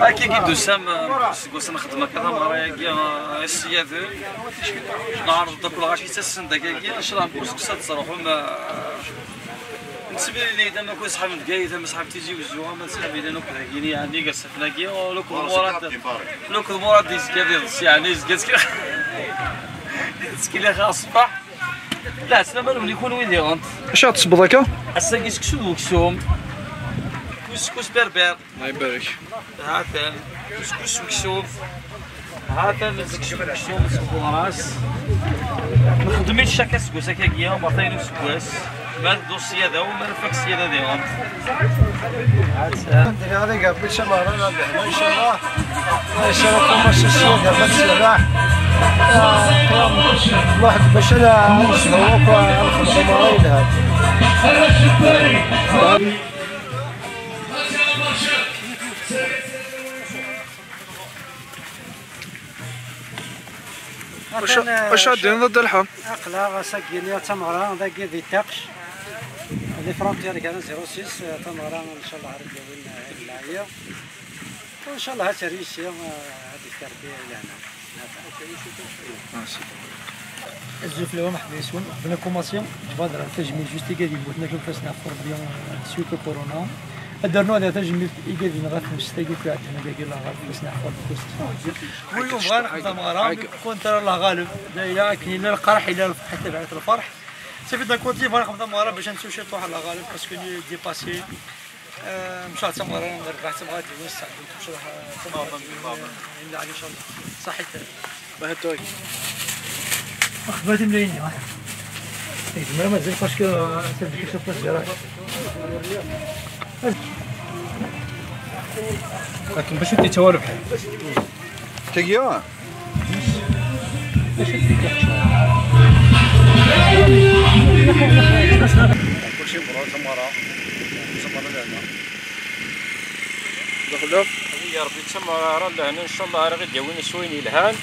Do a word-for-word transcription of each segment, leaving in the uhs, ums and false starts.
Akka i d-tusam, uh, seg wass nxeddem akka tameɣra-agi, uh, i ṣṣyad-, nɛerḍ-d akk lɣaci yettasen-d akkagi, ncallah mkul seg-s ad d-sruḥum, uh, nettemlili d amakun ṣṣḥab n Bgayet, ama ṣṣḥab Tizi Wezzu, ama d ṣṣḥab yellan akk dagini, yeɛni, gar Safnagi, akked Murad, akked Murad yezga d iḍes, yeɛni, yezga yettkel-, yettkelliɣ ɣer ṣṣbeḥ. Lɛeslama-nwen i kunwi diɣen. Acu ad tesbeḍ akka? Ass-agi seksu d weksum. Kuskus berber. Allah ibarek. Ha-t-an. Kuskus weksum. Ha-t-an seksu weksum seg uɣras. Nxeddem-it cak aseggas akkagi, mertayen useggas. Ma d usyada u ma nfak syada diɣen. Ha-t-an. Diri ɣer igarbi d tameɣra n Rabiḥ, ncallah. Ncallah, ṭumac syada ma tserraḥ. Ah, waḥed bac ad nesɛu akk, ah, nxedmeḍ ameɣra yelhan. Acu, acu ad d-tiniḍ a Dda Lḥa? Aql-aɣ ass-agi-nni d tameɣra, dagi di Ṭiqc, les frontières gar zéro six, tameɣra, ncallah, ara d-yawin, eh, lɛali. Ncallah ad terr yis-i, eh, ad d-terbi lehna. Azul fell-awen, merḥba yes-wen. Bna kumaṣi, ǧbad ɣer tajmilt just i gad yemmuten akk ifassen ɣef Rebbi, eh, suite au corona. Ad d-rnuɣ diɣ tajmilt i gad-in ɣef tmest-agi akk iɛeddan dagi la ɣer ifassen ɣef Rebbi. Oui, on va nexdem tameɣra, mais par contre, Allah ɣaleb. D aya, akken yella lqerḥ, yella lferḥ, tabiɛet lferḥ. Ça fait d'un côté, bɣiɣ ad nexdem tameɣra bac ad nettu ciṭuḥ, Allah ɣaleb, parce que on est dépassé. آه، مشروع تمغرين، ربح تمغادي وين السعد، مشروع تمغادي وين، إن شاء الله. صحيت. بهتوك. أخبرت ملايين، ها. إيه، ما، ما زلت parce que، آه، c'est difficile parce que لكن باش انت توالف حال. تقيا. كلشي مبروك، تمارا. تمارا لهنا. دخلوك. يا ربي، تمارا راه لهنا، إن شاء الله راه غير داوين سوين يلهان.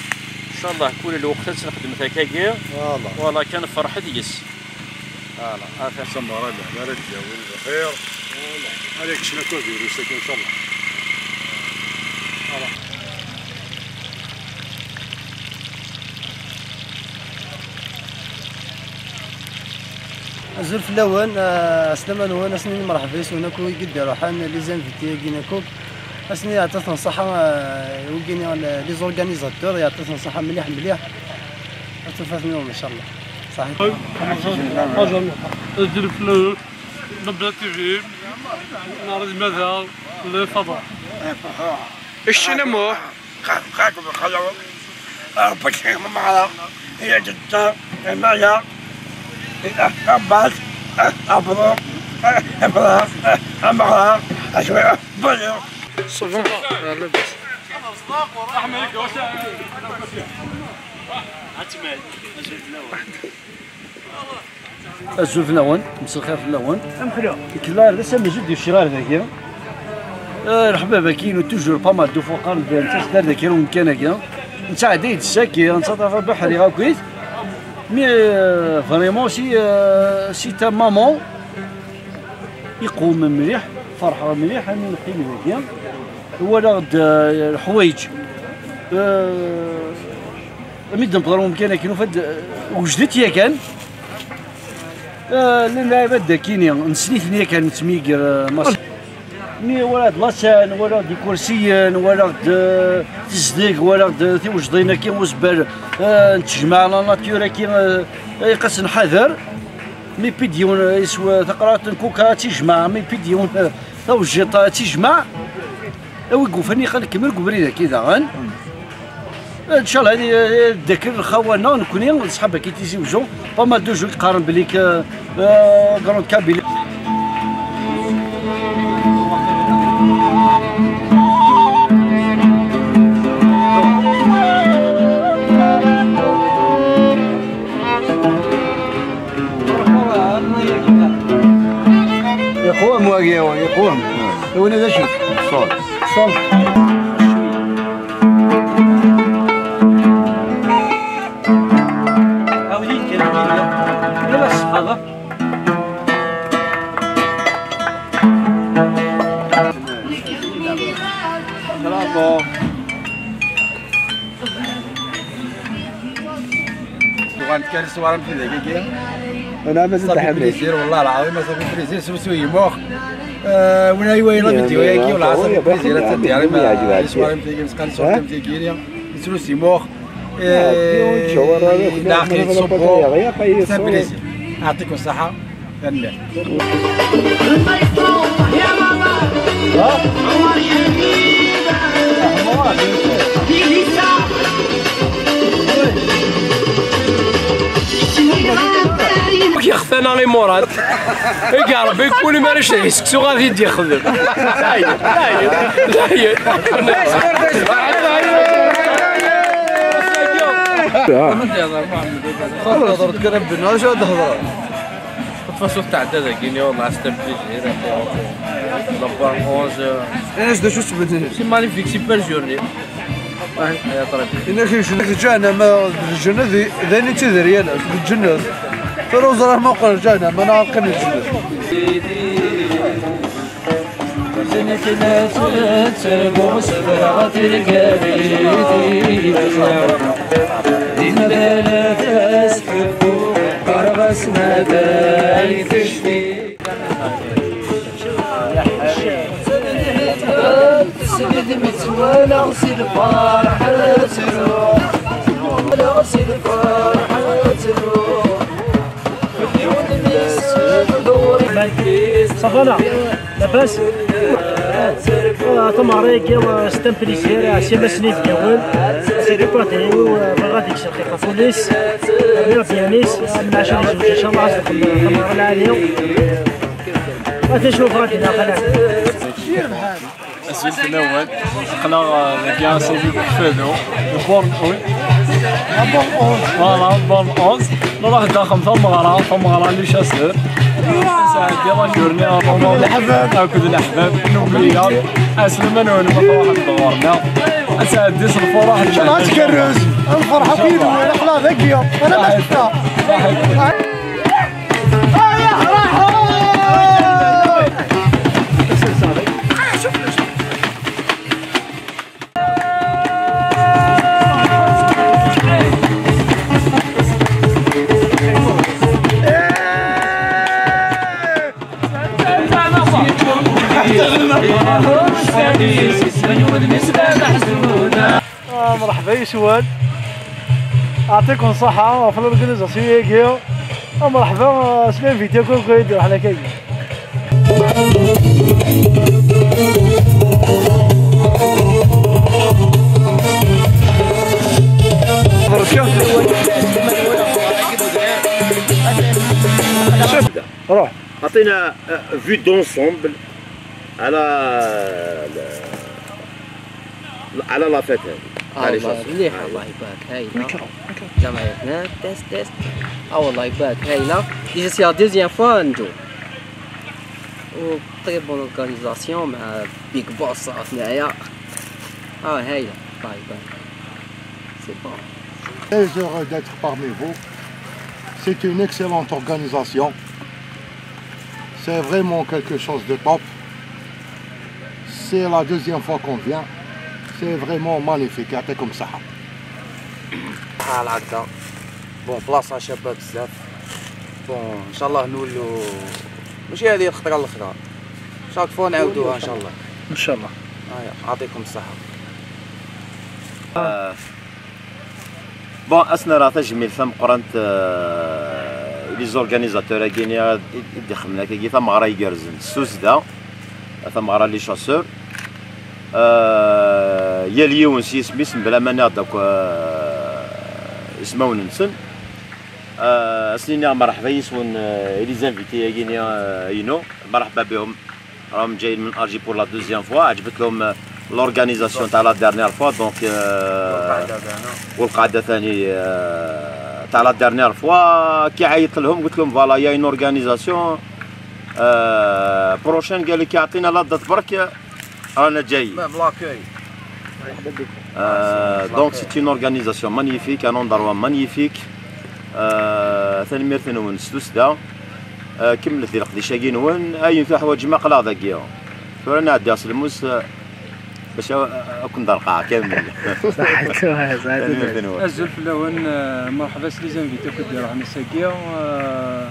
إن شاء الله كل الوقت تنخدم ثكاكي. والله. والله كان فرح ديس. Voilà، هذا. تمارا لهنا، راه داوين بخير. Voilà. هذاك شنو كل فيروس، إن شاء الله. Voilà. Azul fell-awen, ah, aslama-nwen, ass-nni mreḥba yes-wen akk wigi d-iruḥen, les invités-agi akk. Ass-nni yeɛṭa-ten ṣṣeḥḥa, ah, wigi-nni, les organisateurs, yeɛṭa-ten ṣṣeḥḥa mliḥ, mliḥ. Ad tufat-nwen, إن شاء الله. صحيح. Azul fell-awen, Nebda T V, نعرض ماذا؟ لفضل. الشينما. خاكم الخير. ربك يحمي معنا. يا جدة، يا مايا، يا عباس، أبرو، إبرا، أمرا، أشوي، بلو. صباح. لاباس. Azul fell-awen, mselxir fell-awen. Amexluq. Kella ar d ass amezud di ccirar dagi. Eh, lḥbab-agi, toujours pas mal de fois qqaren-d, nettas-d ar dagi, ar umkan-agi. Nettɛedday-d ssaki, nettaṭṭaf abeḥri akkit. Mais, euh, vraiment, si, euh, c'est un moment iqewmen mliḥ, ferḥeɣ mliḥ, ami neqqim dagi. Walaɣ-d, eh, leḥwayeǧ. Eh, mi d-newweḍ ɣer umkan akken, nufa-d, eh, wejdet yakan. Eh, llan lɛibad dakini, nessen-iten yakan, nettemyiger, eh, mas-, mi walaɣ-d lasan, walaɣ-d ikursiyen, walaɣ-d, eh, tezdeg, walaɣ-d, eh, tiwejḍin-agi, uzebbal, eh, n tejmaɛ, la nature-agi, eh, eh, iqas nḥader. Mi pid yiwen, eh, yeswa taqrart n kuka, ad tt-ijmeɛ, mi pid yiwen, eh, tawejjiṭ, ad tt-ijmeɛ. Awi yufan iqan kemmel deg ubrid-agi daɣen. Ncallah, ad d-akken lxawa-nneɣ nekni d ṣṣḥab-agi Tizi Wezzu, pas mal de gens i yeqqaren belli que, euh, Grande Kabylie. Win d acu? Ṣṣal. Ṣṣal. Bravo. Tuɣal kan ṣṣwara am tidak-agi. Ana mazal صافي تحمل. Plaisir, والله العظيم صافي plaisir, سوسو يموخ. آه، ولا يوين لا فيديو ياكي، والله صافي plaisir، لا تدير ما يعجبها. صور متيكي، مسقال صور متيكي، سوسو يموخ. آه، داخل صبو. صافي plaisir. يعطيكم الصحة. Yextan a Imurad. Iga Rebbi, kul mi ara yecteh seksu ad yi-d-yexdem. Dayen, dayen, dayen. Xaṭer kan a Ben, acu ad d-hedreḍ? Façon tɛedda dagi-nni, والله c'est un plaisir. La bonne onze. Acu d acu tbedel? C'est magnifique, super journée. Ay, ay, ṭrib. Inak, inak ǧahennama d lǧennet, d, d ayen i d-tider yal ass, d lǧennet. Tura ur ẓriɣ ma qqel ǧahennama neɣ qqim lǧennet. Ça va là? لاباس؟ آه، تماريك، يلا، c'est un plaisir، آه، سي مسني في الأول. سي دي باتي، آه، بغا ديك شرقي خافوليس. آه، بيانيس، آه، من عشرة لزوج، إن شاء الله، عزكم، آه، تمارة العالية. غادي نشوف، غادي ناخذ. Azul fell-awen. Aql-aɣ, eh, dagi asawi deg Uḥfadu, borne onze. Voilà, borne onze. Nruḥ daxel tameɣra, tameɣra n Les Chasseurs. Sɛeddiɣ akurni akked leḥbab, n'oublie pas. Aslama-nwen ma truḥem-d ɣur-neɣ. Ad sɛeddiɣ lfuruḥ n... Ad tgerrez lferḥ akk yid-wen, aql-aɣ dagi. Ana ma tefta. آه، مرحبا يسوان، يعطيكم الصحة في l'organisation. آه، مرحبا، آه، سلام فيديو كون كويدو على كاين. روح. عطينا، آه، vue d'ensemble على، على la fête هذه. آه، تاع les والله chasseurs. مليحة، آه. الله يبارك، هايلة. ميكرو، ميكرو. جمعيتنا، تيست، تيست. آه، والله يبارك، هايلة. Déjà c'est la deuxième fois نجو. و très bonne organisation مع Big Boss صافي معايا. آه، هايلة، الله يبارك. C'est bon. Très heureux d'être parmi vous. C'est une excellente organisation. C'est vraiment quelque chose de top. C'est la deuxième fois qu'on vient. C'est vraiment magnifique. يعطيكم الصحة. بحال هكا. Bon، بلاصة شابة بزاف. Bon، إن شاء الله نولو، ماشي هذه الخطرة الأخرى. Chaque fois نعاودوها إن شاء الله. إن شاء الله. هيا، يعطيكم الصحة. آه، Bon, ad s-nerr tajmilt tameqqrant, eh, i les organisateurs-agi-nni i d-ixedmen akkagi tameɣra igerrzen s tussda, tameɣra Les Chasseurs. Eh, yal yiwen s yisem-is, mebla ma nniɣ-d akk, eh, ismawen-nsen. Eh, ad sen-iniɣ merḥba yis-wen, eh, i les invités-agi-nni, eh, inu. Merḥba bihum. راهم جايين من Alger pour la deuxième fois. عجبت لهم، آه، l'organisation تاع la dernière fois، donc، آه، والقعدة ثاني، آه، تاع la dernière fois. كي عيطت لهم قلت لهم: voilà، il y a une organisation. Euh, prochaine قال لك يعطينا la date برك، رانا جاي. Même l'accueil. Euh, donc c'est une organisation magnifique, un endroit magnifique. Euh, tanemmirt-nwen s tussda. Euh, kemmlet di leqdic-agi-nwen. Ayen tuḥwaǧem aql-aɣ dagi. Tura nɛeddi ɣer Selmus, euh, bac a, a, a ken-d-rqeɣ kamel. Tanemmirt-nwen. Azul fell-awen, euh, merḥba s les invités akk i d-iruḥen ass-agi. Euh,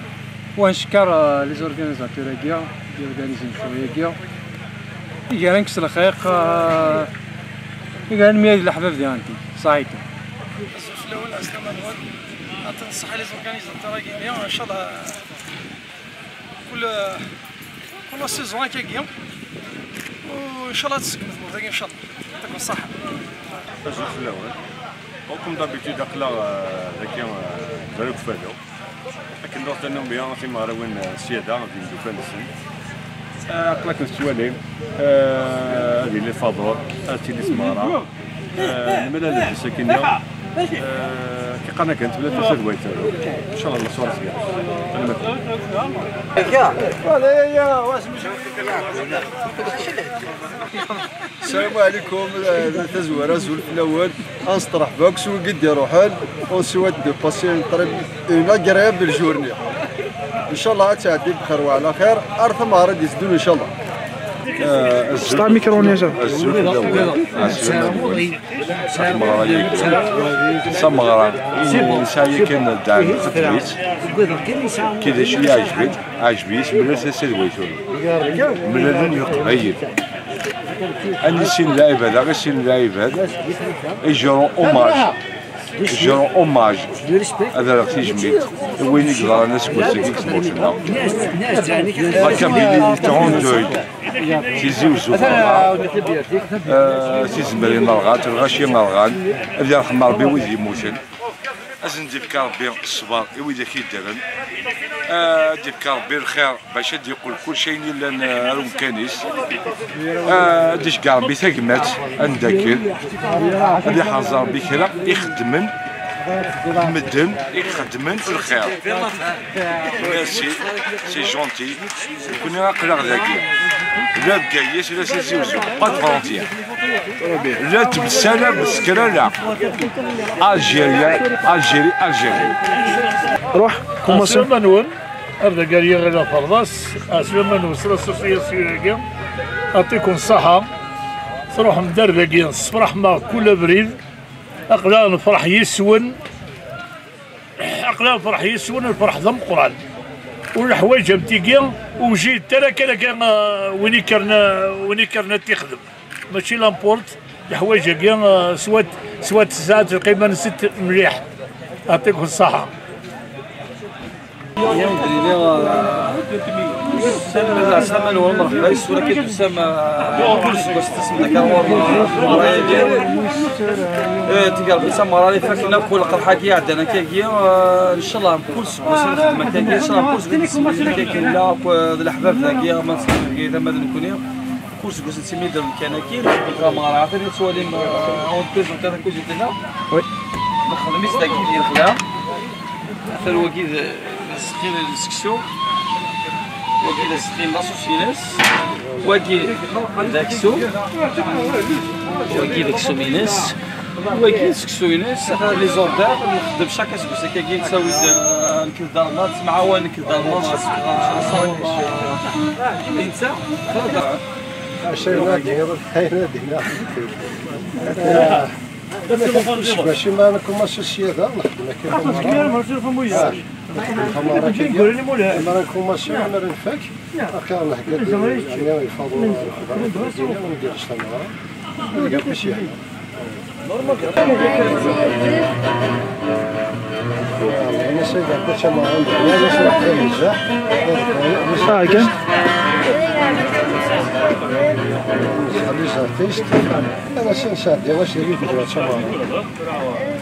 Wa ncekker, euh, les organisateurs-agi, i d-organizin ccɣel-agi. I gar-aneɣ s lxiq, euh, i gar-aneɣ d leḥbab diɣen. Ṣaḥit. Azul fell-awen, ɛeslama-nwen. Ɛeṭṭi ṣṣeḥḥa les organisateurs-agi-nni, ncallah, kul, kul saison akkagi. U ncallah ad tseggem tmurt-agi, ncallah. Yɛṭikum ṣṣeḥḥa. Azul fell-awen. Comme d'habitude, aql-aɣ, euh, dagi, euh, gar ukfadu. Akken d tanumi timeɣriwin, eh, ssyada d imeddukal-nsen. Eh, aql-aken tettwalim, eh, ad yili lfaḍur, ad tili tmeɣra. Eh, nemlal-d ass-agi-nni. Eh, kiqan akken tebda tasa d way taru. Ncallah, ṣṣura sya. Tanemmirt. Salam aleykum, eh, tazwara, azul fell-awen. Ad nesteṛḥeb akk s wigi d-iruḥen. On souhaite de passer une très, une agréable journée. Ncallah ad tɛeddi bxir wa ɛla xir. Ar tameɣra d-iteddun, ncallah. Eh, azul. Azul fell-awen. Azul fell-awen. Tameɣra-agi. Tameɣra. Nesɛa yakan ddaɛm n tedwilt. Kid acu yeɛǧeb-it, ɛǧeb-it, mlal tasa d way tura. Mlalen Leqbayel. Ad nissin lɛibad, ad ɣ-issin lɛibad, i jrun hommage, i jrun hommage, ad rreɣ tijmilt i win i yeḍran aseggas-agi deg tmurt-nneɣ. La Kabylie est en deuil. Tizi Uzzu terɣa, euh, tizemrin rɣant, lɣaci rɣan, ad yerḥem Ṛebbi wid yemmuten. Ad sen-d-ifk Ṛebbi ṣṣber i widak yeddren. Ad d-ifk Ṛebbi lxir bac ad d-yeqqel kullec ayen yellan, eh, ar umkan-is. Ad d-iceggeɛ Ṛebbi tagmat anda akken. Ad iḥrez Ṛebbi kra ixeddmen, medden ixeddmen lxir. Merci, c'est gentil. Nekkni aql-aɣ dagi. La Bgayet, la Tizi Uzzu, pas de frontière. La tmessala bes kra la. Algérien, Algérie, Algérie. Ruḥ, commencez. Ɛeslama-nwen, ar dagi ar yiɣil aferḍas, ɛeslama-nwen s l'association-agi, yɛṭikum ṣṣeḥḥa, truḥem-d ar dagi, tessefraḥem-aɣ kul abrid, aql-aɣ nefreḥ yis-wen. Aql-aɣ nefreḥ yis-wen, lferḥ d ameqqran. U leḥwayeǧ am tigi, ur wjident ara kan akka, ah, win ikkren, ah, win ikkren ad t-ixdem. Mačči n'importe, leḥwayeǧ-agi, ah, swat, swat tesɛa lqima-nsent mliḥ. Yɛṭikum ṣṣeḥḥa. Alhamdulillah, ah, Ɛeslama-nwen, merḥba yes-wen, akken d-tusam, ah, kul aseggas tesmem-d akka ɣur-, ah, tmeɣra-agi. Eh, tga Ṛebbi tameɣra ara ifaken akk lqerḥ-agi iɛeddan akkagi. Eh, ncallah mkul aseggas ad nexdem akkagi, ncallah mkul aseggas ad nsemmeḥ akkagi, nella akk, eh, d leḥbab dagi, ama nettxemmim deg Bgayet ama d nekkni. Mkul aseggas ad nettili di lmekan-agi, nxeddem tameɣra. Atan ad twalim, eh, on présente la cuisine-nneɣ. Oui. Nexdem-itt dagi di lexla. Atan wagi d, d aseqqi n seksu. Wagi d aseqqi n laṣus-ines. Wagi d aksum. Wagi d aksum-ines. Wagi d seksu-ines. Atan les orders. Nxeddem chaque aseggas akkagi, nettawi-d, euh, nekk d Dalman, nettemɛawan nekk d Dalman, ɣas, ɣas, ɣas, netta. Ayen ad d-iniḍ, ayen ad d-iniḍ. Mačči ma nkumaṣi sya da, nexdem akka tamara. Ah, nexdem tamara akka. Tamara nkumaṣi, tamara nfak. Akka nehegga-d, yeɛni, ifaḍu, nexdem tamara. Nega kusi. Normal. Ana sayda, tamara, ana sayda, tamara. Ah, kan. Les artistes. Ana sin sɛeddi, ana sin sɛeddi, ana sin sɛeddi.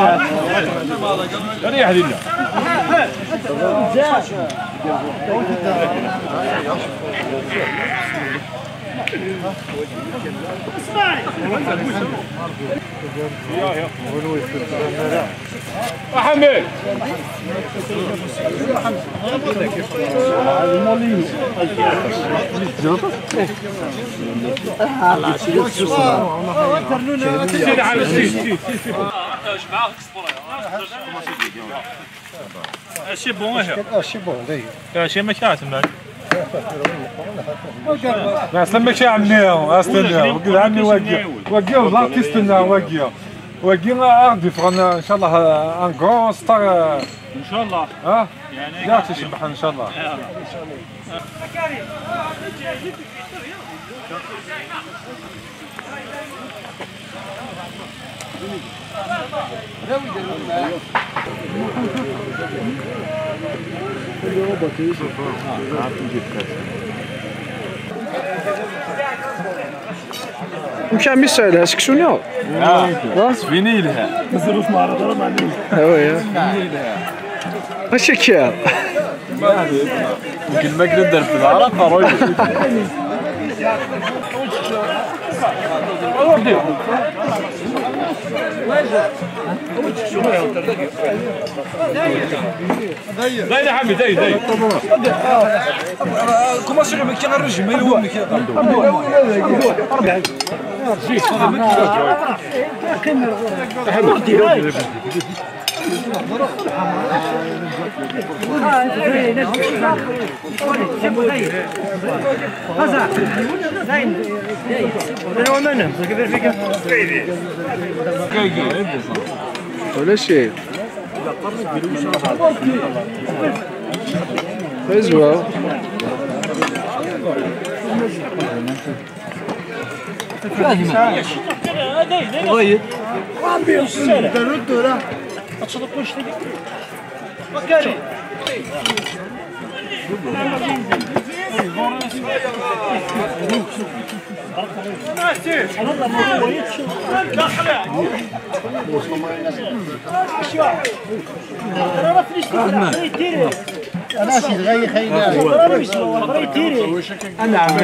واحد. ريح لينا. أحمد. سير على السيد، سير، سير، سير. C'est bon, hein. C'est bon, d'ailleurs. C'est ma carte, man. Ɛeslama-k a ɛemmi, ɛeslama. Wagi d ɛemmi wagi. Wagi d l'artiste-nneɣ, wagi. Wagi ad d-yeffeɣ, ncallah, un grand star. Ncallah. Ha? Yak tecbeḥ, ncallah. Amek a ɛemmi Ssaɛd, ha seksu-nni? Ah, sbini yelha. Mazal ur tmeɛreḍ ara, maɛlic. Awi, ya. Sbini yelha. Acu akka? Mkul ma kra d-rfed ara aqerruy. Dayna ḥami, dayna, dayna. Comment ça, le mec qui a un régime, il est où, le mec ? ولا شيء. Azwa. أنا أسير غير خير. أنا عمي.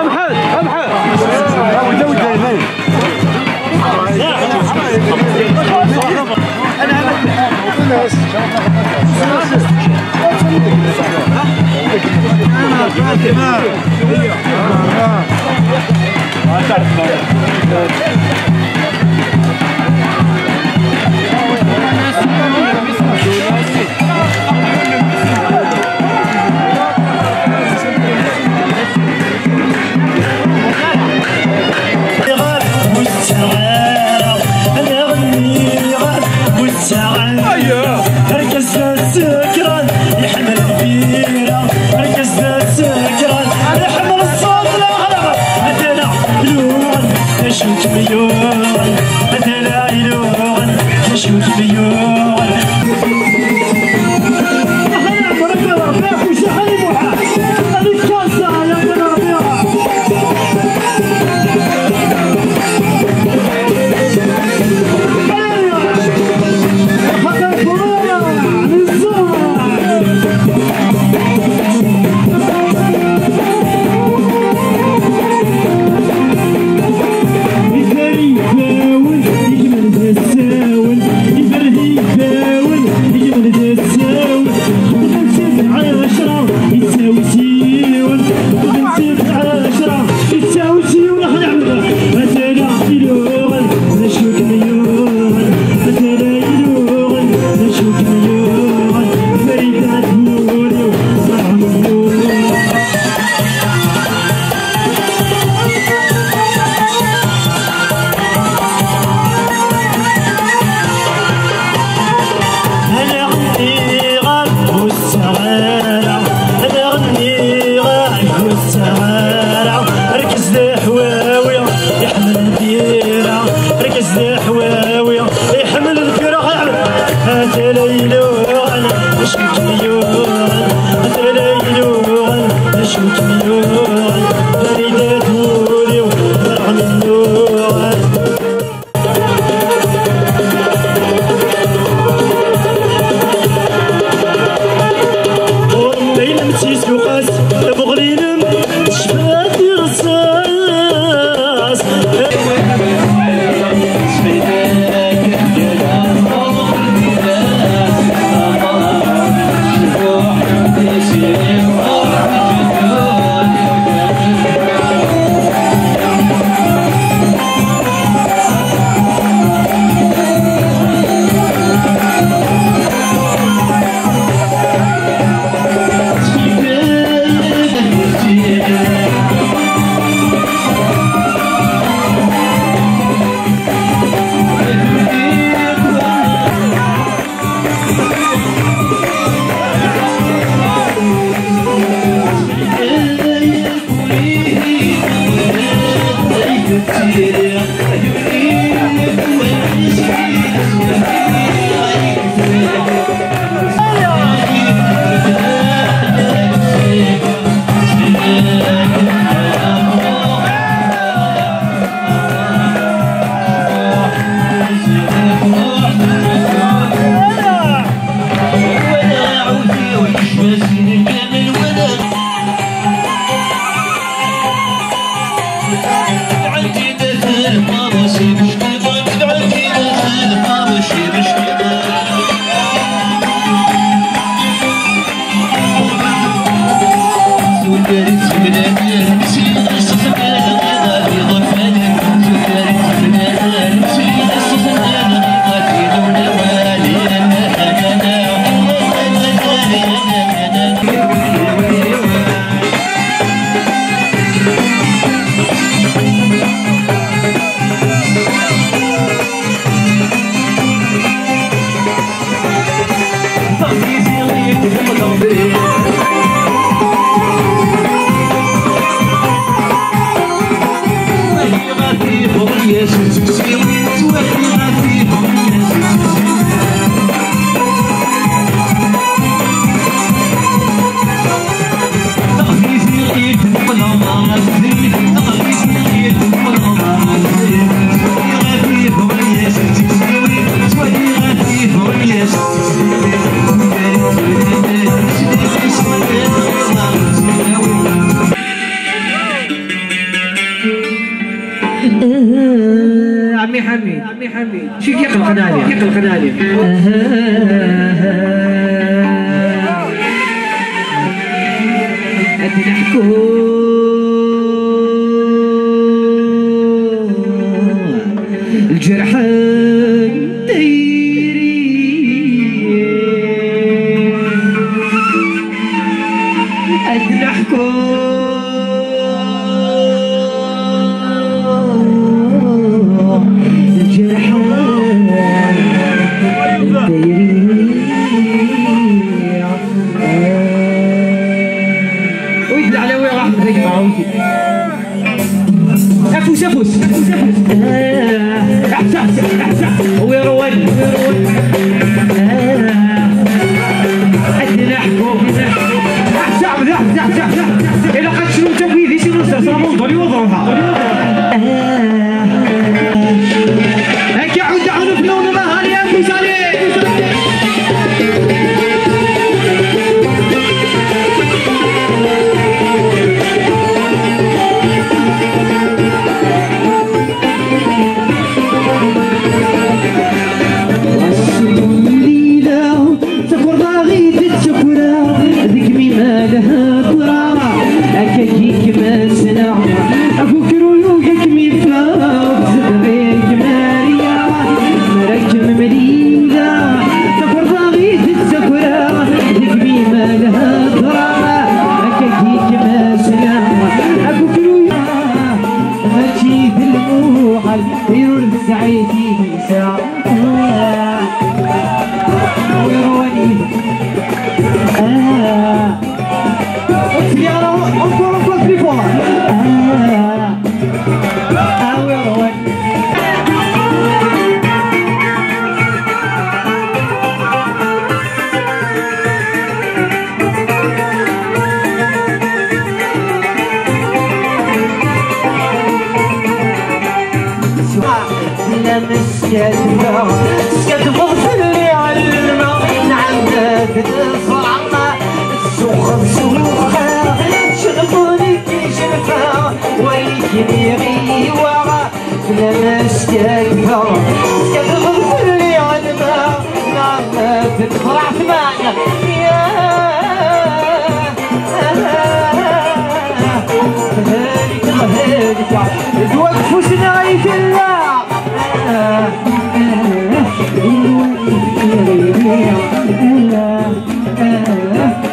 أمحل، أمحل. Argaz d asekran, iḥemmel lbira. Argaz d asekran, iḥemmel ṣṣut. Atala iluɣen, d acu kem-yuɣen? Atala iluɣen, d acu kem-yuɣen? Ala ɣenniɣ ur ssaɣ ara, ala ɣenniɣ ur ssaɣ ara. Argaz d aḥwawi, iḥemmel lbira. Argaz d aḥwawi, iḥemmel lbira. Atala iluɣen, acu kem-yuɣen? Atala iluɣen, acu kem-yuɣen? Farida d wul-iw, ferɣ mennuɣen. عمي حميد، عمي حميد، شو يقلقنا عليه؟ يقلقنا عليه. أدي نحكو الجرح دايري. أدي نحكو الجرح.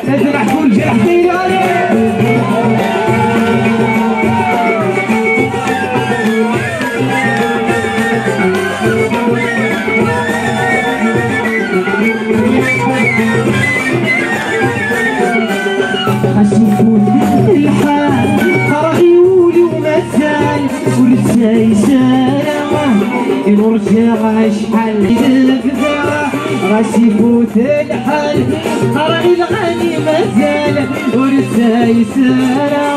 أجرح كل جرح في العالم. أشوف الحال، قرعي ولي ومازال، ولسه يسارع، نرجع شحال نبدا، غاس يفوت الحال، قرعي الغني مازال، ولسه يسارع،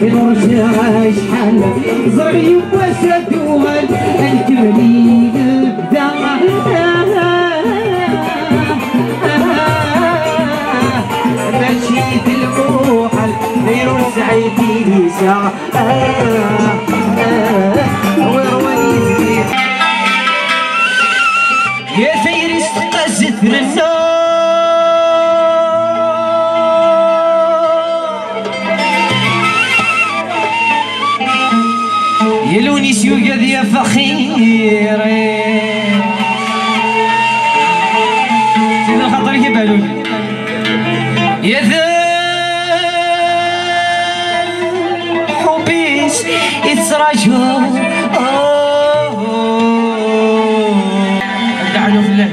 نرجع شحال، زرغي واسد وغال، الكملي نبدا. ماشي في الموحل، يروح سعيد يسا. آه، آه، وين وين يا تيري استقزت لنا. يلوني سيوجد يا فخيري. سيدي الخاطر يجيب علوم. يا ذا حبيس يتراجو. دعلو في الله.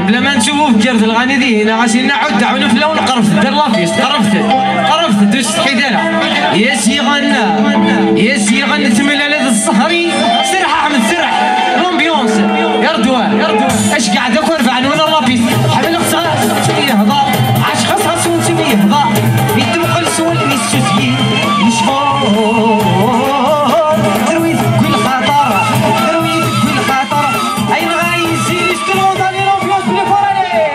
بلا ما نشوفو في الجرد الغاني دي هنا، غاسي نعود دعونو في اللون قرفت، دير لافيس، قرفت، قرفت، دوز تحيد انا. يا سي غنا، يا سي غنا، تملى لذ الصهري، سرح احمد، سرح، لومبيونس، يا ردوان، يا ردوان، اش قاعد اكو اربع نون لافيس، حمل خصها، سمي يهضا، عاش خصها سون سمي يهضا، يتم قل سون يسوزي، يشفور، تروي كل خطر، تروي كل خطر. أين غايزين يشتروا دالي لومبيونس بلي فوراني؟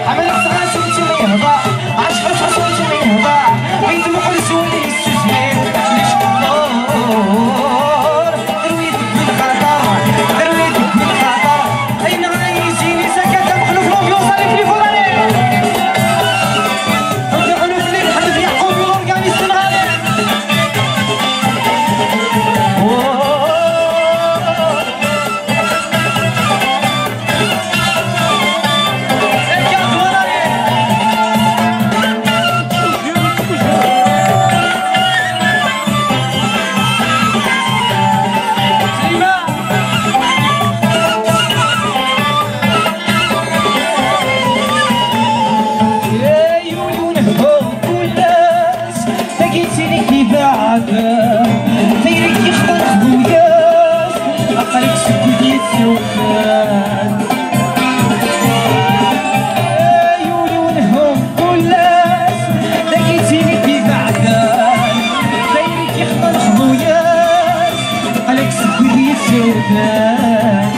عمل خصها سوتي ما يهضا، عاش خصها سوتي ما يهضا، بيت مخلص ولي السوسمير، ليش كنور، درويت بالخطر، درويت بالخطر. أين غايزين يسكت مخلوق لومبيونس بلي فوراني؟ مخلوق اللي نحب يعقوب الأورغانيست الغالي. تاكيتيني كيبعد، تيرك يخطر خوياس، أقلك سكوت يتسوفان. يولونهم كلاس، تاكيتيني كيبعد، تيرك يخطر خوياس، أقلك سكوت يتسوفان.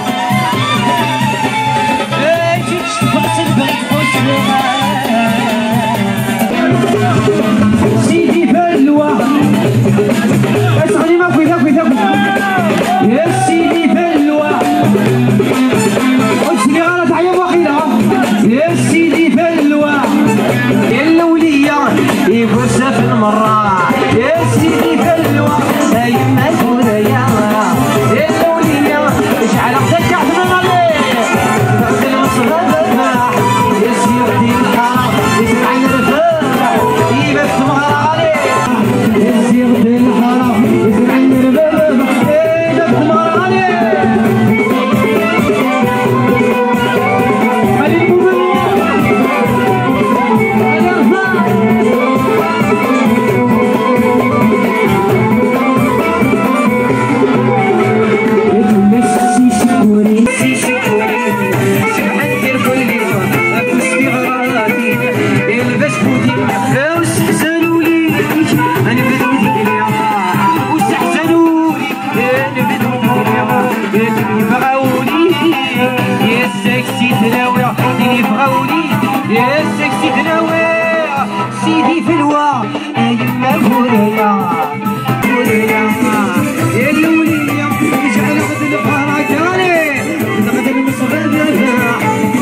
سيدي فلوى. اسمعني، ما كويس، ما كويس، ما كويس. يا سيدي فلوى. قلت لي غلط، عيب واخيرا. يا سيدي فلوى. يا الولية، يبوسها في المرة. يا سيدي فلوى. يا يما الفورية، يا اللولية، اجعل اختك احسن عليك. دخل مصر الذبح، يا سيدي الحرام، يزرع الرفاح، يبات تمغر عليك. يا سيدي الحرام، يزرع الرفاح، يبات تمغر عليك. علي المبين. يبغاوني، يسك سي تلاوي، يبغاوني، يسك سي تلاوي، سيدي في الوا، يما غوريا، غوريا، يا الولية، يجعل غد الفرج عليه، غد المصغر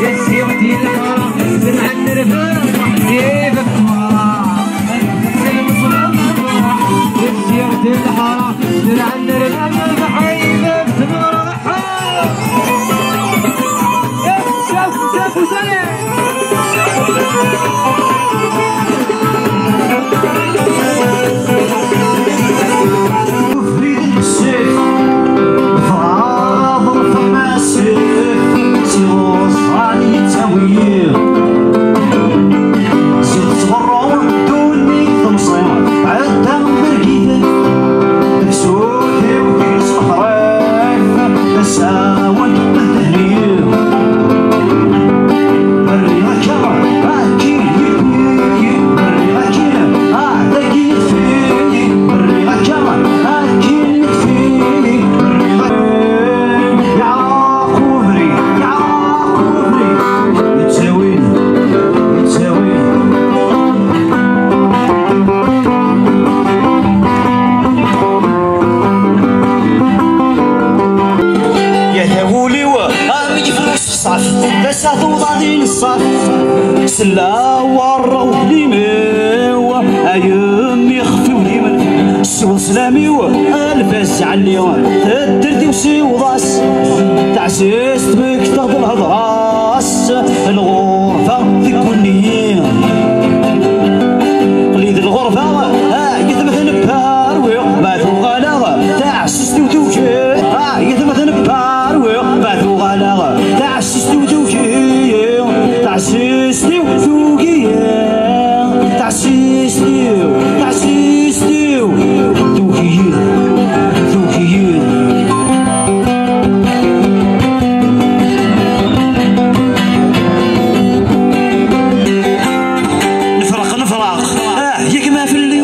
يا سيدي الحرام، زرع النرفان، كيف الكمرة، المصغر يا سيدي الحرام، زرع النرفان، بحيرة الزمرة. Ṣṣaf, d ass-a tuḍanin ṣṣaf. Sella warra uglim-iw, ay mmi xef iwlimen. Sweḍ sslam-iw, a lbaz ɛelli. Taddart-iw siweḍ-as, taɛzizt bekteɣ-d lhedra-s. Lɣurba tegguni. Qli d lɣurba, ah, yetma tenebbar wiɣ, ma tuɣaleɣ, taɛzizt-iw tugi. Ah, yetma tenebbar wiɣ, ma tuɣaleɣ, taɛzizt-iw tugi. Taɛzizt-iw tugi. Taɛzizt-iw, taɛzizt-iw tugi. Tugi. Nefreq, nefreq, ah, yak ma fell-i,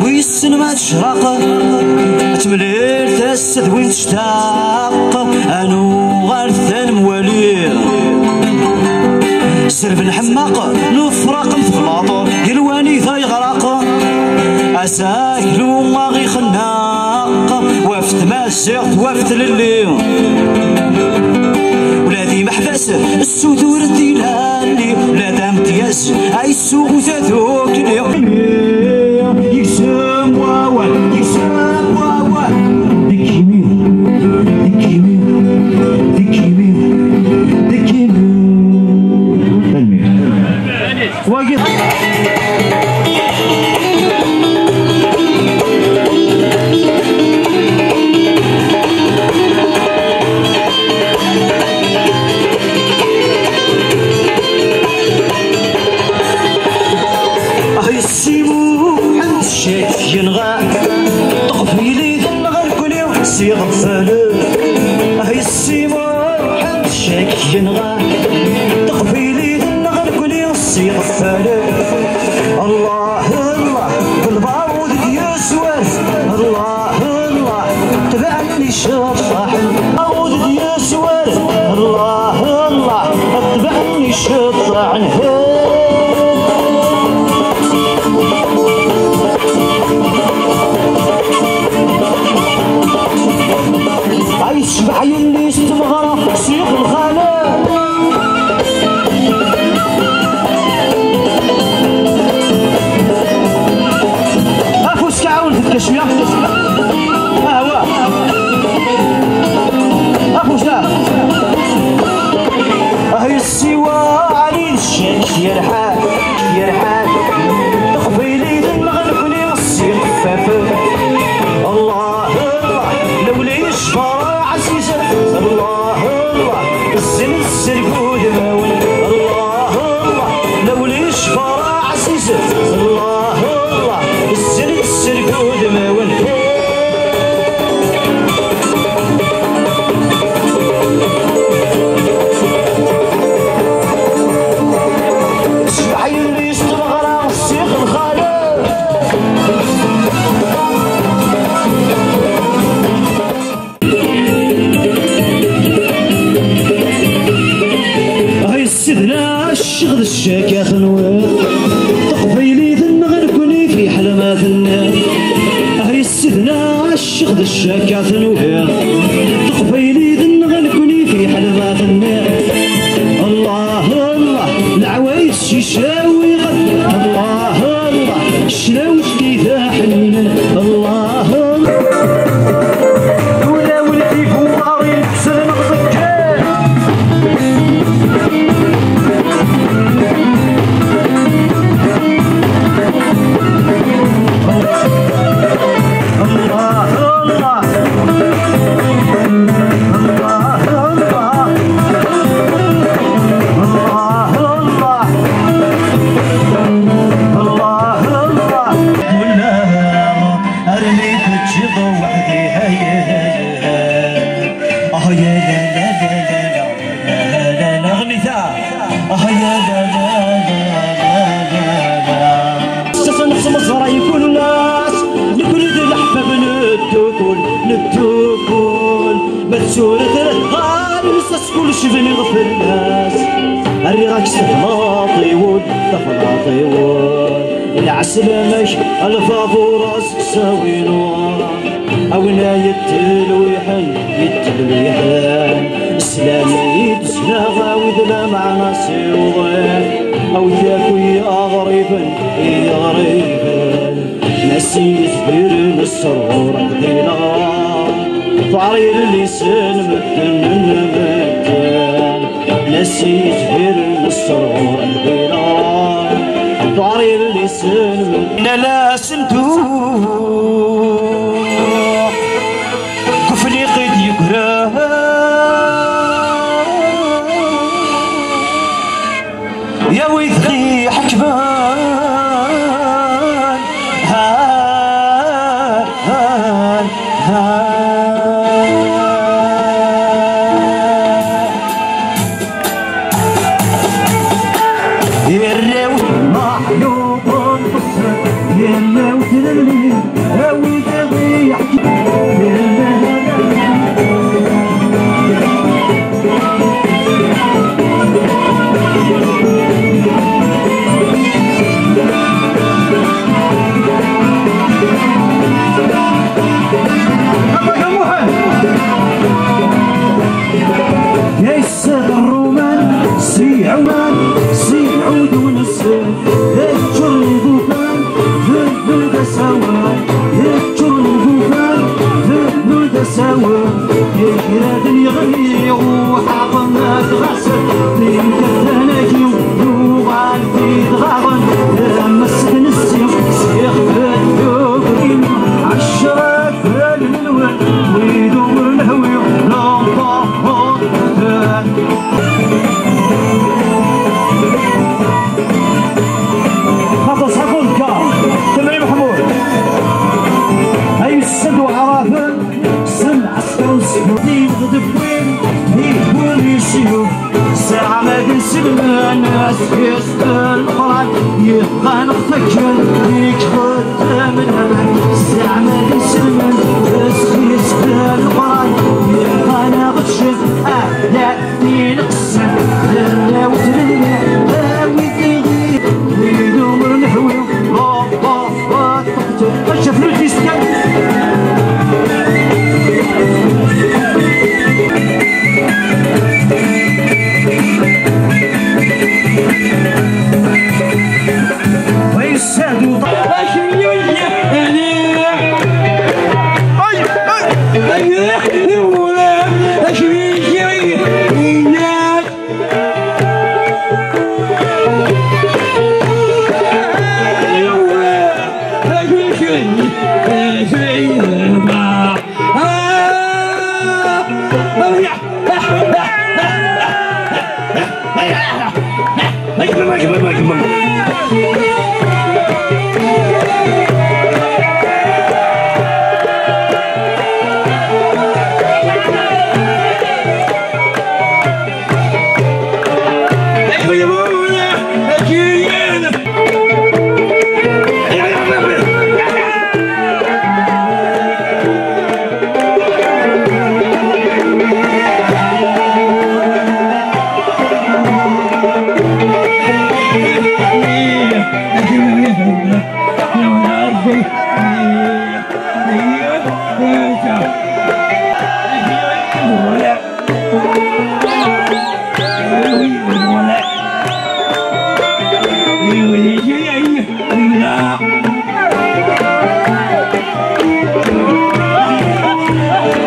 wissen ma tecreq. Ad temlil tasa d win tectaq, ad nuɣal tanmwali. Zerb nḥemmeq, nefraq am teblaḍ, yal wanida yeɣraq. Asaklu aɣ-ixenneq, waf tmaziɣt, waf tlelli. Ula d imeḥbas, ssuturet di lali, ula d amedyaz, ay suɣu tadukli. Yeksem wawal, yeksem wawal. Deg yimi, deg yimi, deg yimi, deg yimi. Tanemmirt. Wagi. Ah, yessi Muḥend ccak yenɣa, teqbaylit-nneɣ nekkni s iɣeffalen. Ah, yessi Muḥend ccak yenɣa, teqbaylit-nneɣ nekkni s iɣeffalen. Allah, Allah, d lbaṛud d yeswar. Allah, Allah, tebɛen iceṭṭaḥen. Lbaṛud d yeswar. Allah, Allah, tebɛen iceṭṭaḥen. Ay tecbeḥ yelli-s n tmeɣra, s ixelxalen. Afus, ɛawnet-d kan cwiya. Ahwa. Afus, ah. Ah, yessiwa ɛli d ccak yerḥan, yerḥan. Taqbaylit-nneɣ nekkni s ixeffafen. Allah, Allah, lawli yecfa ɛzizen. Allah, Allah, zzin sserg udmawen. Allah, Allah, lawli yecfa ɛzizen. Allah, Allah, zzin sserg udmawen. Tecbeḥ yelli-s n tmeɣra s ixelxalen. Ay sidna ccix d ccak ad tenwiḍ, taqbaylit-nneɣ nekkni fiḥel ma tenniḍ. Ay sidna ccix d ccak ad tenwiḍ, taqbaylit-nneɣ nekkni fiḥel ma tenniḍ. Allah, Allah, leɛwayed s icawiɣ. Allah, Allah, ccna wejdi d aḥninen. Allah, Allah. Ulawen tibuɣarin ttren ẓekker. Allah, Allah. Allah, Allah. Allah, Allah. Allah, Allah. Wala armi teǧǧiḍ weḥd-i, ay, ay, ay, ay. Ah, ya, ya, ya, ya, ya, ya. Ɣnita. Ah, ya, la, la, la. Sas neqsem ẓẓray kul nas, nekni d leḥbab neddukul, neddukul. Ma tsuret ɣer lsas kullec bniɣ fell-as. Rriɣ-ak s teflaṭ-iw, teflaṭ-iw. Lɛeslama-k, lfaḍur-as s awinu. A wina yettelwiḥen, yettelwiḥen, slam-iyi-d, zlaɣ. D lameɛna siwḍen, awt akk i aɣriben, i iɣriben. Nnas yezdiren sɣur di leɣrar, tuɛer yelli-sen medden n medden. Nnas yezdiren sɣur di leɣrar, tuɛer yelli-sen medden. Nna la sentuɣ deg ufliq i d-yeggran. Ya wid ɣ-iḥekmen, ha, ha, ha. Irrew maḥluqen ṭṭsen, irrew tlelli, a wid i ɣ-iḥekmen. Yes. Seg Ṛṛuman, si Ɛuman, si Ɛudun-nsen, yeččur lbufan, tebnu d asawen, yeččur lbufan, tebnu d asawen, igraden yeɣli, uḥaḍen ad ɣasen, timkertan-agi, yuɣal d idɣaɣen, amesken ssi, s ixef d tugrim, ɛecra Xaṭer s ḥafu deg-a, Temri Meḥmud. Ay ussed uɛraben, s lɛesker n sefru. Din ɣ-d-wwin, di wwin yesyu. Zeɛma d iselmen, asfis d Leqran, yebɣan ɣ-t-akken i ixeddmen aman. Zeɛma d iselmen, asfis d Leqran, yebɣan ɣ-t-ččen, ah, la, ineqsen, la, la, wid ur neḥwi, la, la, la, Aca flutist kan. Ay, ay, ay,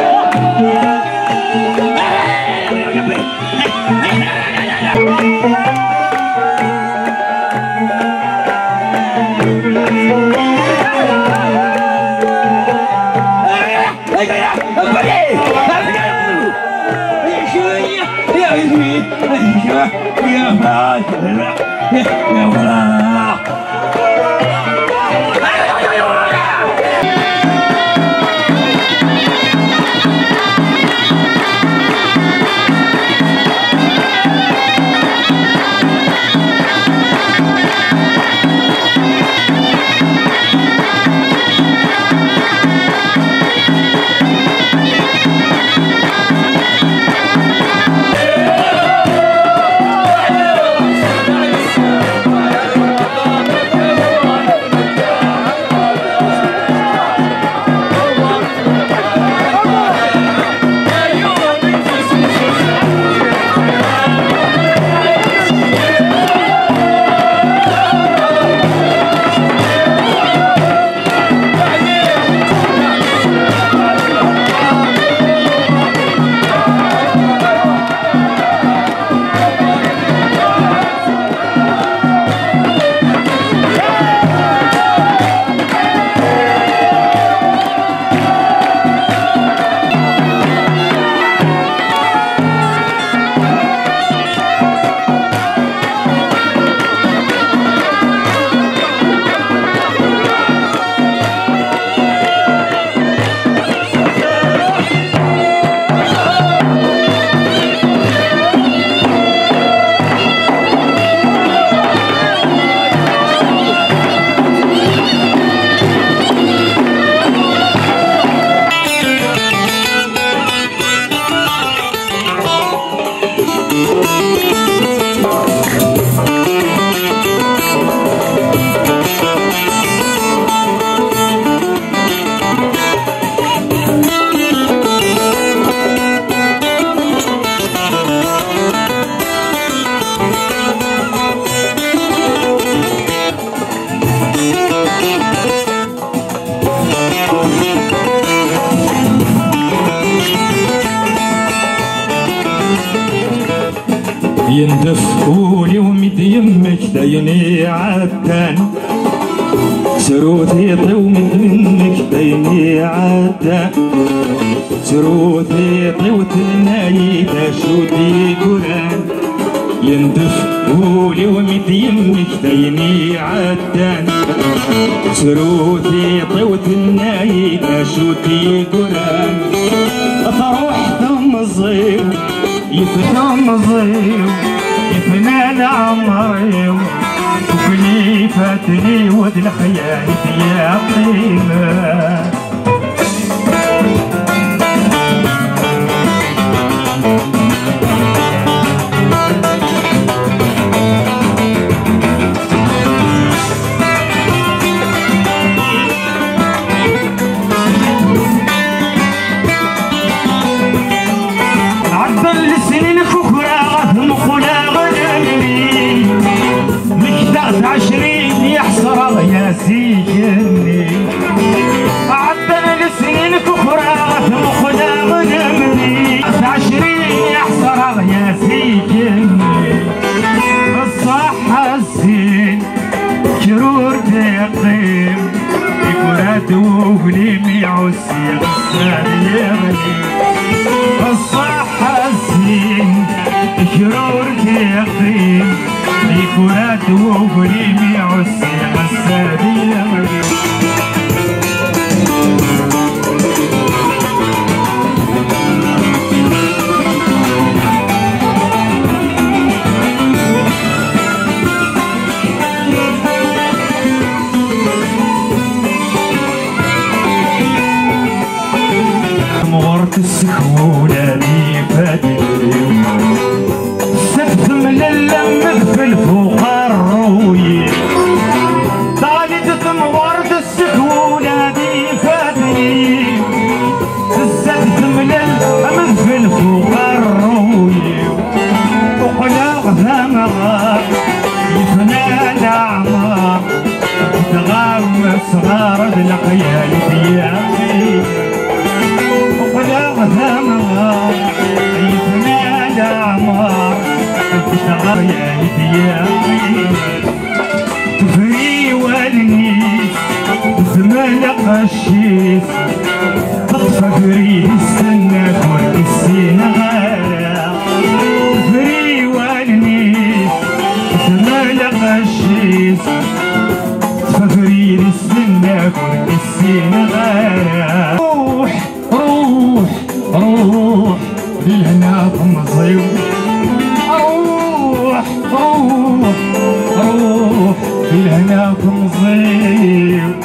ay, Ul-iw mi d-yemmek d ayen iɛeddan, sru tiṭ-iw mi d-mennek d ayen iɛeddan, sru tiṭ-iw tenna-yi d acu d-yeggran. Yendef wul-iw mi d-yemmek d ayen iɛeddan, sru tiṭ-iw tenna-yi d acu d-yeggran. Truḥ temẓi-w, yif temẓi-w, yefna leɛmer-iw, ukli fatni-w d lexyal i t-yeqqimen. Ɛeddan lesnin kukra ɣef Meqqleɣ lemni, mektaɣ-d ɛecrin, yeḥṣer-aɣ ya zik-nni. Ɛeddan lesnin kukra ɣef Meqqleɣ lemni, d ɛecrin, yeḥṣer-aɣ ya zik-nni. Ṣṣeḥḥa zzin, kra ur d-iqqim, igra-d wuglim iɛuss iɣessar yeɣli. Ṣṣeḥḥa zzin, kra ur d-iqqim, igra-d wuglim iɛuss iɣessar yeɣli. Temɣer tessekula di fadil-iw. Sat temlal am udfel f uqerruy-iw. Ṭalit temɣer tessekula di fadil-iw. Tessat temlal am udfel f uqerruy-iw. Uqleɣ d amɣar yefna leɛmer. Dɣa asɣar d lexyal i t-yaɣin. Uqleɣ d amɣar yefna leɛmer. Dɣa lexyal i t-yaɣin. Tefri wallen-is, tezmel aqecc-is, teṭṭef abrid-is, tenna-k ur k-ssineɣ ara. Tefri wallen-is, tezmel aqecc-is, teṭṭef abrid-is, tenna-k ur k-ssineɣ ara. Ruḥ, ruḥ, ruḥ, di lehna temẓi-w. Ruḥ, ruḥ, ruḥ, di lehna temẓi-w.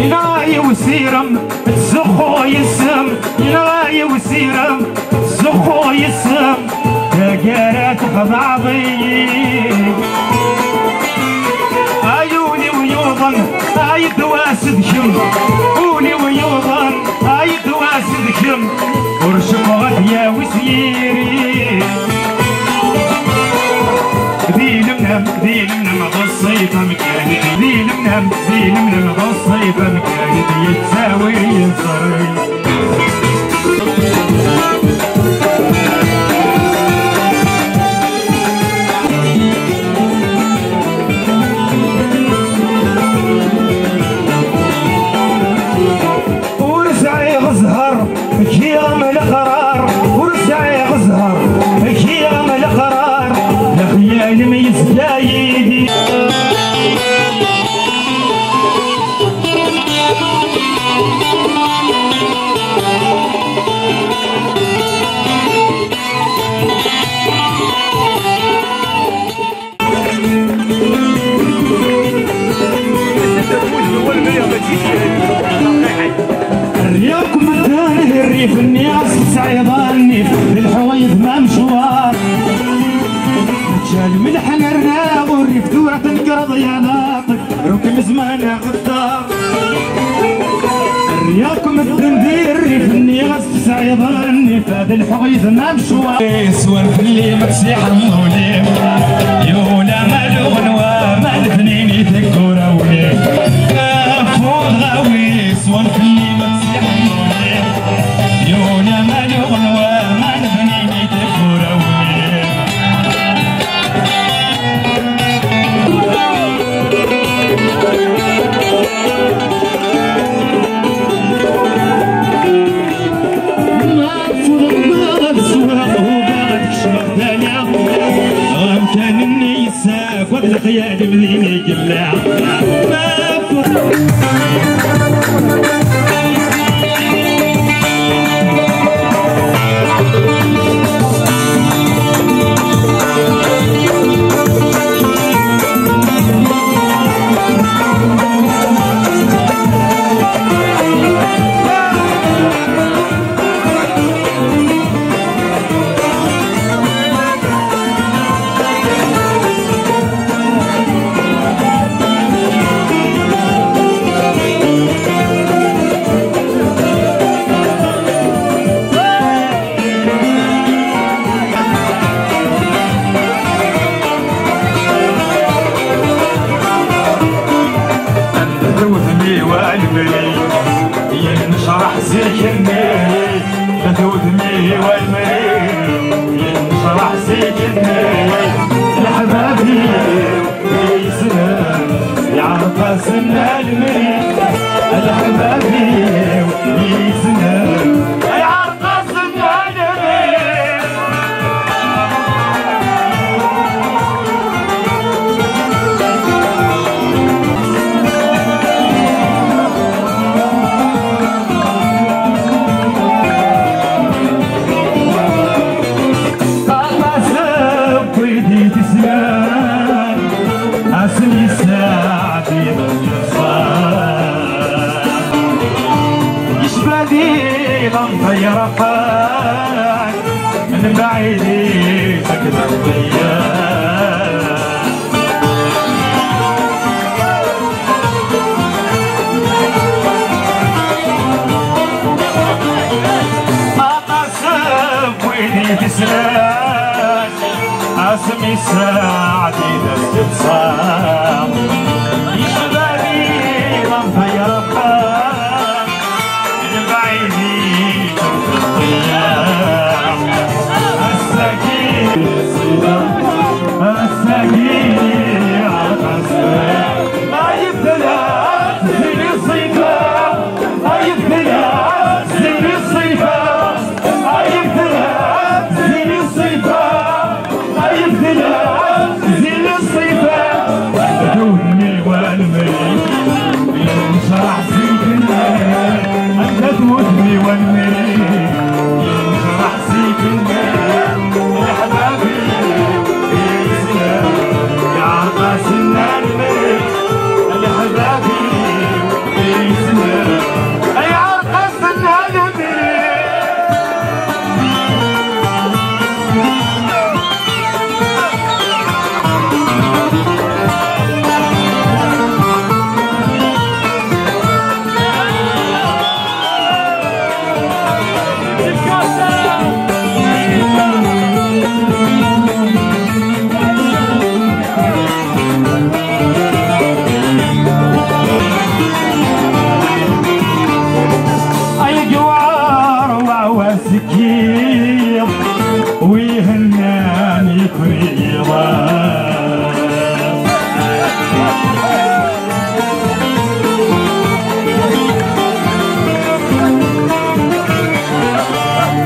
Yenɣa-yi usirem, ttzuxxuɣ yes-m. Yenɣa-yi usirem, ttzuxxuɣ yes-m. Taggara txedɛeḍ-iyi. Ay ul-iw yuḍen, ay ddwa-s d kemm. Ul-iw yuḍen, ay ddwa-s d kemm. Ur cukkeɣ ad yawi s yiri. Di lemnam, di lemnam, ɣeṣṣib amkan. Di lemnam, di lemnam, ɣeṣṣib amkan. Yettawi yeẓri. Ur sɛiɣ zzher, giɣ am leqrar. Ur sɛiɣ zzher, giɣ am leqrar. Lexyal-im yezga yid-i. Nniɣ-as tesɛiḍ nnif, d lḥuɣ yid-m amecwar. Ččan mlḥan rnaɣ ur rif tura tnekreḍ ya naṭik. Ruk lezman aɣeddaɣ. Rriɣ-k medden di rrif, nniɣ-as tesɛiḍ nnif, d lḥuɣ yid-m amecwar. Swan fell-i ma tsiḥen ul-im. Yula ma luɣen waman bnin i teggura ul-im. Afud ɣawi, swan fell-i ma tsiḥen ul-im. Yuna ma luɣen waman bnin i teggura ul-im. Ma fuḍeɣ ad sweɣ, ugaɣ ad kecmeɣ tala. Amkan-nni yessagad lexyal, mdin i yella. Ma fuḍeɣ Tewtem-iw a lemri, yennecraḥ zik-nni. Tewtem-iw a lemri, yennecraḥ zik-nni. Leḥbab-iw yessnen, yeɛreq-asen a lemri. Leḥbab-iw yessnen, yeɛreq-asen a lemri. Aṭas n wid i t-islan, asmi sseɛd yexṣer. Yecba di lamṭa yerqan, mebɛid-is akked ṭṭeyyan. Aṭas n wid i t-islan, asmi sseɛd i d as-teḍsa. Yecba di lamṭa yerqan, mebɛid-is akked ṭṭeyyan. Ass-agi, ass-agi, ass-agi, ma yebda zini ṣṣifa, ma yebda zini ṣṣifa, ma yebda zini ṣṣifa. Ay bdel zil ṣṣifa, d udmi wa lemri, yecraḥ zik-nni. Anda-t udmi wa lemri, yecraḥ zik-nni. Leḥbab-iw yeslam, yeɛreq-asen a lemri. Leḥbab-iw yeslam, yeɛreq-asen a lemri. Ay yewɛer waɛwas deg yiḍ, wi hennan ikriḍ.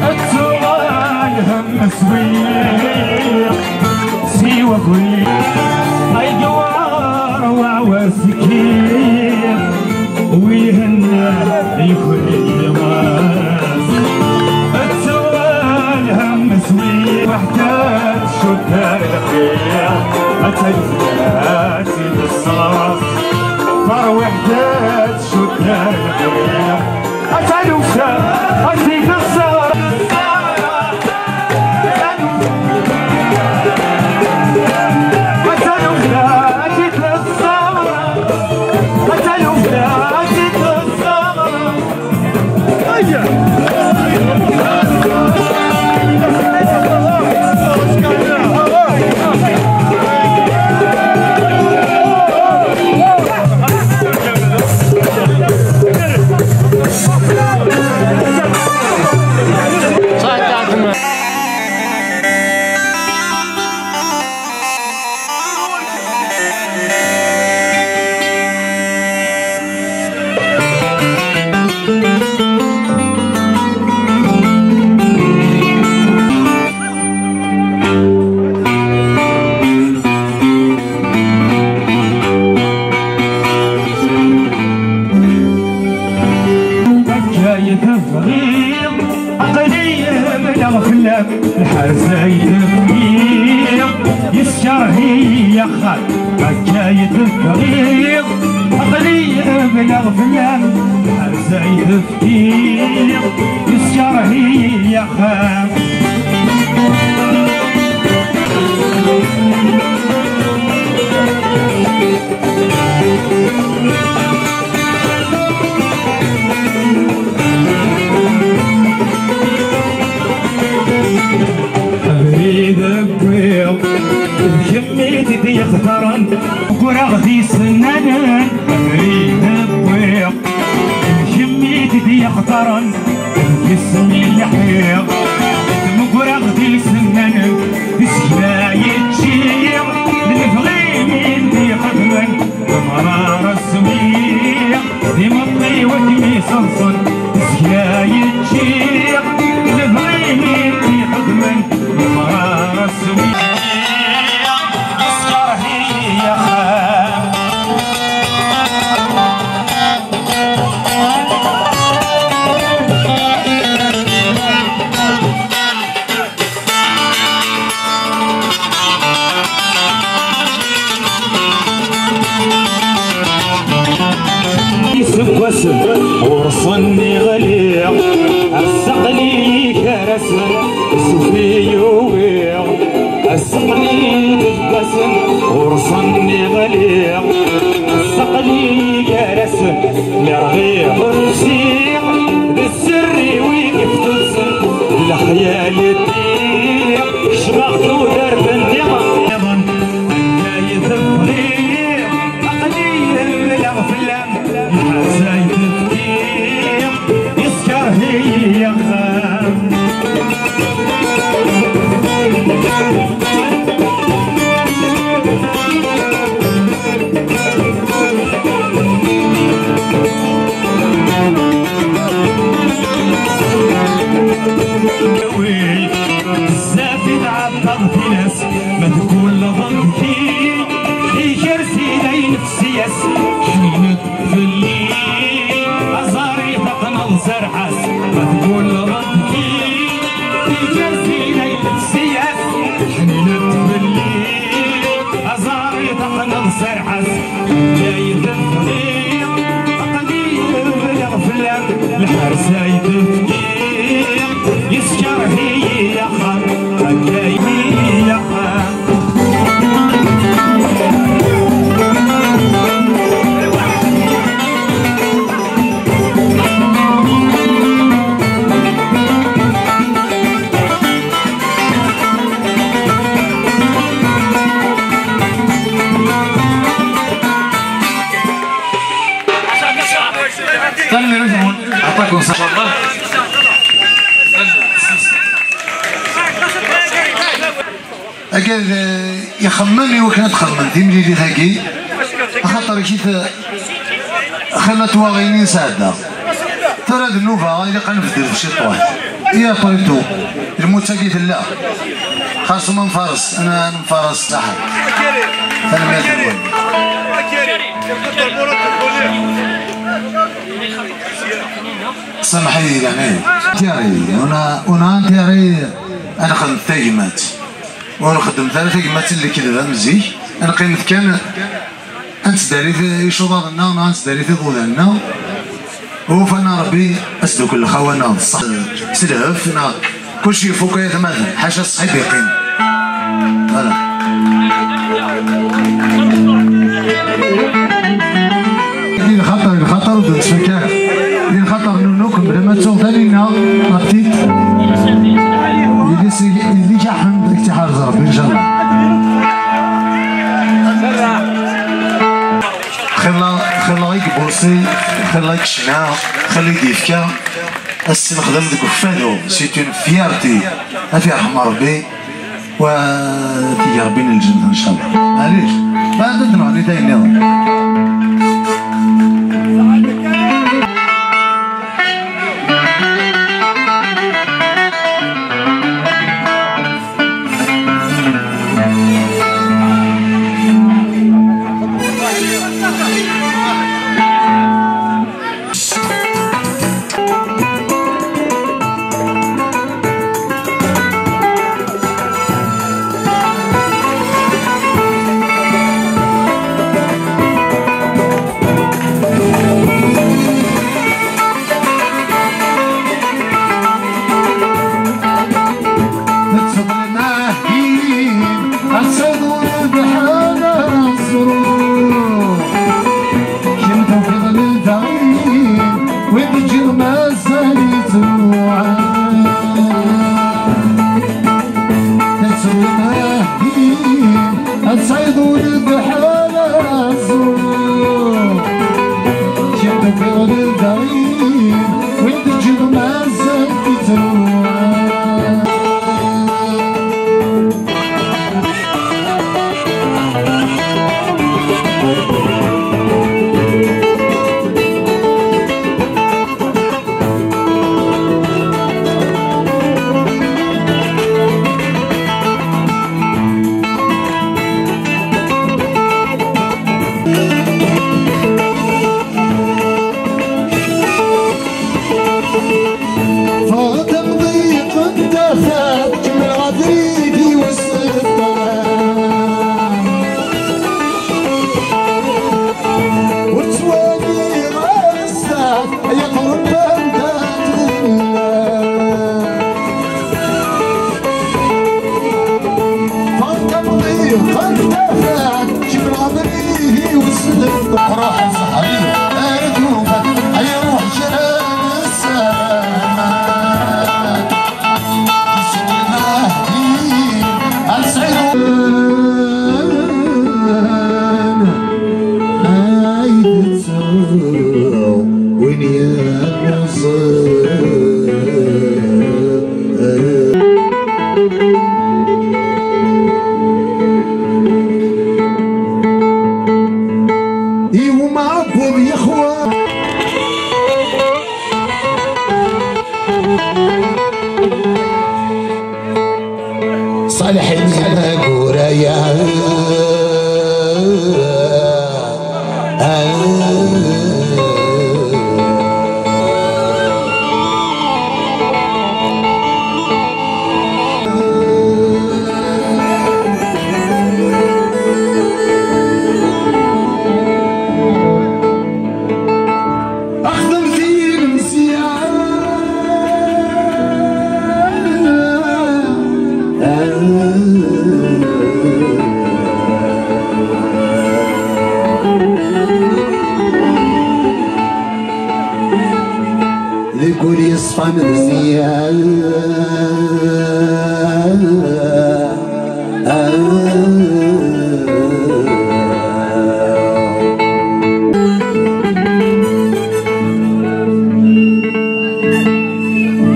Ad tuɣal hem s wiyiḍ, siwa guli. Ay yewɛer waɛwas deg yiḍ, wi hennan ikriḍ. Ad tuɣal Aql-i ḥemmleɣ fell-am, lḥerz ay d-fkiɣ, yeskerh-iyi axxam, akka ay d-fkiɣ. Aql-i ḥemmleɣ fell-am, lḥerz ay d-fkiɣ, yeskerh-iyi axxam. Abrid wwiɣ, d kemm i t-id-yextaren, ggreɣ di sennanen. Abrid wwiɣ, d kemm i t-id-yextaren, deg isem i lḥiɣ, tmegreɣ di sennanen, di sekla yeččiɣ, d lebɣi-nni i d-ixedmen. Amrar asmi d imeṭṭi wakken iṣerṣen, sya yeččiɣ, lebɣi-nni i xedmen. Amrar asmi yeskerh-iyi axxam. Iseggasen ɣur-sen i ɣliɣ, ass aql-i gar-asen, s ufi uwiɣ. Ass aql-i deg-asen, ɣur-sen i ɣliɣ, ass aql-i gar-asen. Mi rɣiɣ ur nsiɣ, d sser-iw i yeftusen, d lexyal i ddiɣ, kecmeɣ tudert nniḍen. Anda i tebɣiḍ, aql-i lemleɣ fell-am, lḥerz ay d-fkiɣ, yeskerh-iyi axxam. Bezzaf i tɛeṭṭeɣ fell-as, ma tgulleḍ deg-i, iger-s-id ayen fsiya-s, ḥninet fell-i, aẓar iṭaqen ad serḥas, ma tgulleḍ deg-i, iger-s-id ayen fsiya-s, ḥninet fell-i, aẓar iṭaqen ad serḥas. Ay tebɣiḍ, aql-i lemleɣ fell-am, lḥerz ay d-fkiɣ, yeskerh-iyi axxam, akka-yi axxam. Tanemmirt-nwen. Aṭak n ṣṣaba. Agad, eh, ixemmem i wakken ad xedmen timlilit-agi, axaṭer kif, eh, xilla twaɣin i nesɛedda. Tura d nnuba, ilaq ad nbeddel ciṭuḥ. I après tout, lmut-agi tella. Xas ma nfares, ad nfares saḥa. Tanemmirt-nwen. Samḥ-iyi, yeɛni. Thierry, on a, on a intérêt ad nexdem tagmat. Ur nxeddem ara tagmat n lekdeb am zik. Ad neqqimet kan, ad nettdarit icuḍaḍ-nneɣ, neɣ ad nettdarit iḍudan-nneɣ. Ufan a Rebbi, asdukkel lxawa-nneɣ d ṣṣeḥ, s lhef, neɣ kulci ifuk ay atmaten, ḥaca ṣṣeḥ i d-yeqqim. Voilà. Di lxaṭer, di lxaṭer ur d-nettfakka. Di lxaṭer nunuk, bla ma ttuɣ Taninna, la petite. Yelli-s, yelli-k aḥend, ad k-tt-iḥrez Rebbi, incallah. Xilla, xilla i ibuṣi, xilla i yecna, xilla i d-yefka, ass nexdem deg ukfadu, c'est une fierté. Ad t-yerḥem Rebbi, wa ad t-ig Rebbi n lǧennet, incallah. Maɛlic, bɛed ad d-nɣenni tayen nniḍen.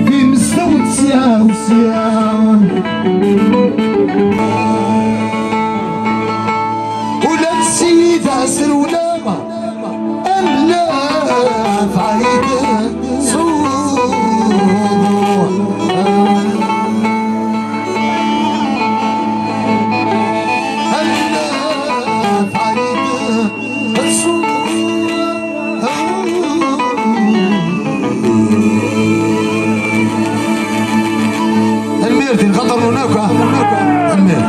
Timestawt sya u sya. Ula d sida srewla am lafayed suḍu. Am lafayed Tanemmirt, nxaṭer-nwen akk, ah. Tanemmirt.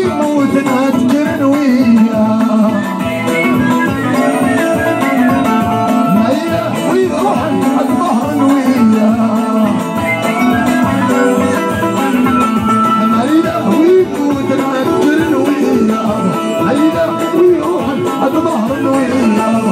Yemmuten ad kkren wiyaḍ. Ma yella wi iruḥen ad ḍehren wiyaḍ. Ma yella wi yemmuten ad kkren wiyaḍ. Ma yella wi iruḥen ad ḍehren wiyaḍ.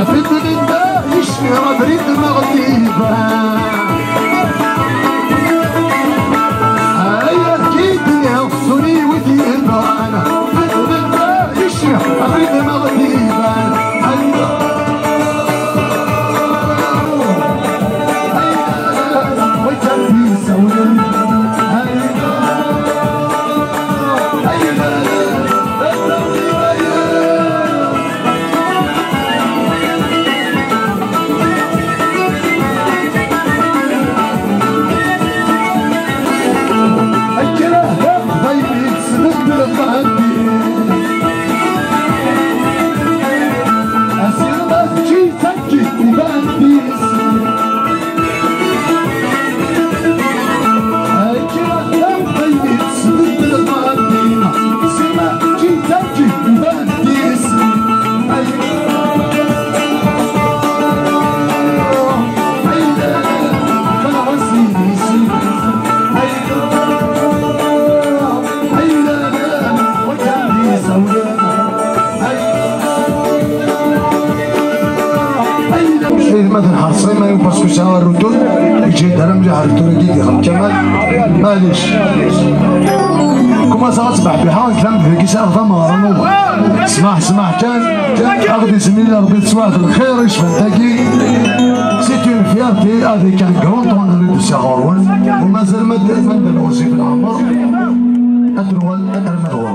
Afitnin da yecniɣ abrid ma ɣ-d-iban. Ay, ad k-id-nniɣ suni wid yebɣan. Afitnin da yecniɣ abrid ma ɣ-d-iban. Ay, ay, ay, ay, ay, ay, ay, ay, ay, ay, Ma tenḥerṣem, parce que ça a retour, j'ai d'ailleurs déjà retour, dit Kamal, معليش. Commence à تصبح بها كلام ذيك ساعة ضمار. اسمح، اسمح، كان أخذ زميلي ربي تسوى الخير، يشفى تاكي. C'est une fierté avec un grand honneur de Saint-Rouen. ومازال ما د-، ما ندير وظيفة العمر. أدري وال-، أدري ما هو.